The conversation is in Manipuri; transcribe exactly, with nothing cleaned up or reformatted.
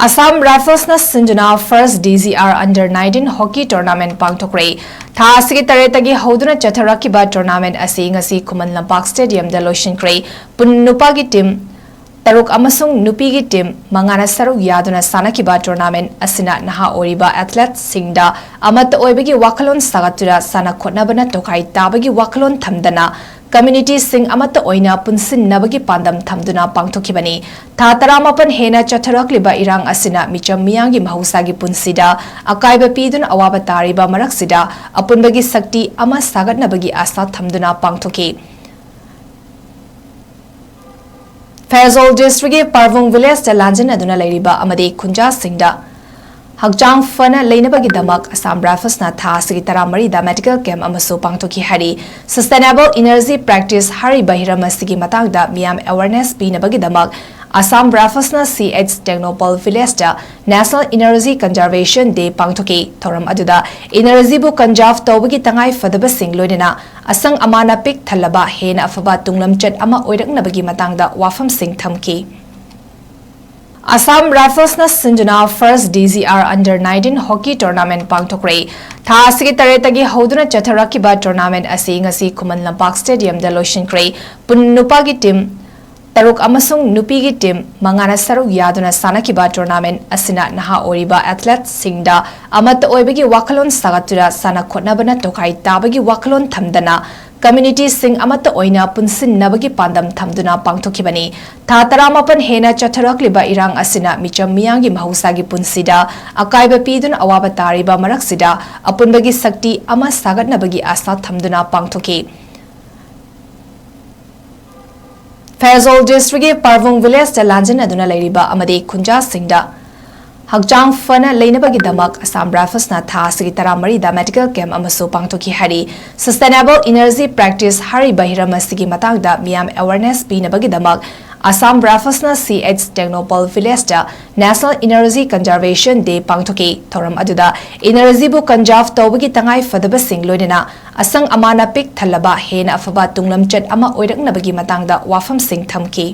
Assam Riflesꯅ ꯁꯤꯟꯗꯨꯅ First D G R Under nineteen Hockey Tournament ꯄꯥꯡꯊꯣꯛꯈ꯭ꯔꯦ꯫ ꯊꯥ ꯑꯁꯤꯒꯤ ꯇꯔꯦꯠꯇꯒꯤ ꯍꯧꯗꯨꯅ ꯆꯠꯊꯔꯛꯈꯤꯕ tournament ꯑꯁꯤ ꯉꯁꯤ ꯈꯨꯃꯟ ꯂꯝꯄꯥꯛ Stadiumꯗ ꯂꯣꯏꯁꯤꯟꯈ꯭ꯔꯦ꯫ ꯄꯨꯟ ꯅꯨꯄꯥꯒꯤ team ꯇꯔꯨꯛ ꯑꯃꯁꯨꯡ ꯅꯨꯄꯤꯒꯤ team ꯃꯉꯥꯅ ꯁꯔꯨꯛ ꯌꯥꯗꯨꯅ ꯁꯥꯟꯅꯈꯤꯕ tournament ꯑꯁꯤꯅ ꯅꯍꯥ ꯑꯣꯏꯔꯤꯕ athleteꯁꯤꯡꯗ ꯑꯃꯠꯇ ꯑꯣꯏꯕꯒꯤ ꯋꯥꯈꯜꯂꯣꯟ ꯁꯥꯒꯠꯇꯨꯅ ꯁꯥꯟꯅ ꯈꯣꯠꯅꯕꯅ ꯇꯣꯈꯥꯏ ꯇꯥꯕꯒꯤ ꯋꯥꯈꯜꯂꯣꯟ ꯊꯝꯗꯅ communityꯁꯤꯡ ꯑꯃꯠꯇ ꯑꯣꯏꯅ ꯄꯨꯟꯁꯤꯟꯅꯕꯒꯤ ꯄꯥꯟꯗꯝ ꯊꯝꯗꯨꯅ ꯄꯥꯡꯊꯣꯛꯈꯤꯕꯅꯤ꯫ ꯊꯥ ꯇꯔꯥꯃꯥꯄꯟ ꯍꯦꯟꯅ ꯆꯠꯊꯔꯛꯂꯤꯕ ꯏꯔꯥꯡ ꯑꯁꯤꯅ ꯃꯤꯆꯝ ꯃꯤꯌꯥꯝꯒꯤ ꯃꯍꯧꯁꯥꯒꯤ ꯄꯨꯟꯁꯤꯗ ꯑꯀꯥꯏꯕ ꯄꯤꯗꯨꯅ ꯑꯋꯥꯕ ꯇꯥꯔꯤꯕ ꯃꯔꯛꯁꯤꯗ ꯑꯄꯨꯟꯕꯒꯤ ꯁꯛꯇꯤ ꯑꯃ ꯁꯥꯒꯠꯅꯕꯒꯤ ꯑꯥꯁꯥ ꯊꯝꯗꯨꯅ ꯄꯥꯡꯊꯣꯛꯈꯤ꯫ ꯐꯦꯔꯖꯣꯜ districtꯀꯤ ꯄꯥꯔꯕꯨꯡ villageꯇ ꯂꯥꯟꯖꯦꯟꯅꯗꯨꯅ ꯂꯩꯔꯤꯕ ꯑꯃꯗꯤ ꯈꯨꯟꯖꯥꯁꯤꯡꯗ ꯍꯛꯆꯥꯡ ꯐꯅ ꯂꯩꯅꯕꯒꯤꯗꯃꯛ Assam Riflesꯅ ꯊꯥ ꯑꯁꯤꯒꯤ ꯇꯔꯥꯃꯔꯤꯗ medical camp ꯑꯃꯁꯨ ꯄꯥꯡꯊꯣꯛꯈꯤ ꯍꯥꯏꯔꯤ꯫ Sustainable energy practice ꯍꯥꯏꯔꯤꯕ ꯍꯤꯔꯝ ꯑꯁꯤꯒꯤ ꯃꯇꯥꯡꯗ ꯃꯤꯌꯥꯝ awareness ꯄꯤꯅꯕꯒꯤꯗꯃꯛ Assam Riflesꯅ C H Tengnoupal villageꯇ National Energy Conservation Day ꯄꯥꯡꯊꯣꯛꯈꯤ꯫ ꯊꯧꯔꯝ ꯑꯗꯨꯗ energyꯕꯨ conserve ꯇꯧꯕꯒꯤ ꯇꯉꯥꯏ ꯐꯗꯕꯁꯤꯡ ꯂꯣꯏꯅꯅ ꯑꯁꯪ ꯑꯃꯥꯟꯅ ꯄꯤꯛ ꯊꯜꯂꯕ ꯍꯦꯟꯅ ꯑꯐꯕ ꯇꯨꯡꯂꯝꯆꯠ ꯑꯃ ꯑꯣꯏꯔꯛꯅꯕꯒꯤ ꯃꯇꯥꯡꯗ ꯋꯥꯐꯝꯁꯤꯡ ꯊꯝꯈꯤ꯫ Assam Riflesꯅ ꯁꯤꯟꯗꯨꯅ First D G R Under nineteen Hockey Tournament ꯄꯥꯡꯊꯣꯛꯈ꯭ꯔꯦ꯫ ꯊꯥ ꯑꯁꯤꯒꯤ ꯇꯔꯦꯠꯇꯒꯤ ꯍꯧꯗꯨꯅ ꯆꯠꯊꯔꯛꯈꯤꯕ tournament ꯑꯁꯤ ꯉꯁꯤ ꯈꯨꯃꯟ ꯂꯝꯄꯥꯛ Stadiumꯗ ꯂꯣꯏꯁꯤꯟꯈ꯭ꯔꯦ꯫ ꯄꯨꯟ ꯅꯨꯄꯥꯒꯤ team ꯇꯔꯨꯛ ꯑꯃꯁꯨꯡ ꯅꯨꯄꯤꯒꯤ team ꯃꯉꯥꯅ ꯁꯔꯨꯛ ꯌꯥꯗꯨꯅ ꯁꯥꯟꯅꯈꯤꯕ tournament ꯑꯁꯤꯅ ꯅꯍꯥ ꯑꯣꯏꯔꯤꯕ athleteꯁꯤꯡꯗ ꯑꯃꯠꯇ ꯑꯣꯏꯕꯒꯤ ꯋꯥꯈꯜꯂꯣꯟ ꯁꯥꯒꯠꯇꯨꯅ ꯁꯥꯟꯅ ꯈꯣꯠꯅꯕꯅ ꯇꯣꯈꯥꯏ ꯇꯥꯕꯒꯤ ꯋꯥꯈꯜꯂꯣꯟ ꯊꯝꯗꯅ communityꯁꯤꯡ ꯑꯃꯠꯇ ꯑꯣꯏꯅ ꯄꯨꯟꯁꯤꯟꯅꯕꯒꯤ ꯄꯥꯟꯗꯝ ꯊꯝꯗꯨꯅ ꯄꯥꯡꯊꯣꯛꯈꯤꯕꯅꯤ꯫ ꯊꯥ ꯇꯔꯥꯃꯥꯄꯟ ꯍꯦꯟꯅ ꯆꯠꯊꯔꯛꯂꯤꯕ ꯏꯔꯥꯡ ꯑꯁꯤꯅ ꯃꯤꯆꯝ ꯃꯤꯌꯥꯝꯒꯤ ꯃꯍꯧꯁꯥꯒꯤ ꯄꯨꯟꯁꯤꯗ ꯑꯀꯥꯏꯕ ꯄꯤꯗꯨꯅ ꯑꯋꯥꯕ ꯇꯥꯔꯤꯕ ꯃꯔꯛꯁꯤꯗ ꯑꯄꯨꯟꯕꯒꯤ ꯁꯛꯇꯤ ꯑꯃ ꯁꯥꯒꯠꯅꯕꯒꯤ ꯑꯥꯁꯥ ꯊꯝꯗꯨꯅ ꯄꯥꯡꯊꯣꯛꯈꯤ꯫ ꯐꯦꯔꯖꯣꯜ districtꯀꯤ ꯄꯥꯔꯕꯨꯡ villageꯇ ꯂꯥꯟꯖꯦꯟꯅꯗꯨꯅ ꯂꯩꯔꯤꯕ ꯑꯃꯗꯤ ꯈꯨꯟꯖꯥꯁꯤꯡꯗ ꯍꯛꯆꯥꯡ ꯐꯅ ꯂꯩꯅꯕꯒꯤꯗꯃꯛ Assam Riflesꯅ ꯊꯥ ꯑꯁꯤꯒꯤ ꯇꯔꯥꯃꯔꯤꯗ medical camp ꯑꯃꯁꯨ ꯄꯥꯡꯊꯣꯛꯈꯤ ꯍꯥꯏꯔꯤ꯫ Sustainable energy practice ꯍꯥꯏꯔꯤꯕ ꯍꯤꯔꯝ ꯑꯁꯤꯒꯤ ꯃꯇꯥꯡꯗ ꯃꯤꯌꯥꯝ awareness ꯄꯤꯅꯕꯒꯤꯗꯃꯛ Assam Riflesꯅ C H Tengnoupal villageꯇ National Energy Conservation Day ꯄꯥꯡꯊꯣꯛꯈꯤ꯫ ꯊꯧꯔꯝ ꯑꯗꯨꯗ energyꯕꯨ conserve ꯇꯧꯕꯒꯤ ꯇꯉꯥꯏ ꯐꯗꯕꯁꯤꯡ ꯂꯣꯏꯅꯅ ꯑꯁꯪ ꯑꯃꯥꯟꯅ ꯄꯤꯛ ꯊꯜꯂꯕ ꯍꯦꯟꯅ ꯑꯐꯕ ꯇꯨꯡꯂꯝꯆꯠ ꯑꯃ ꯑꯣꯏꯔꯛꯅꯕꯒꯤ ꯃꯇꯥꯡꯗ ꯋꯥꯐꯝꯁꯤꯡ ꯊꯝꯈꯤ꯫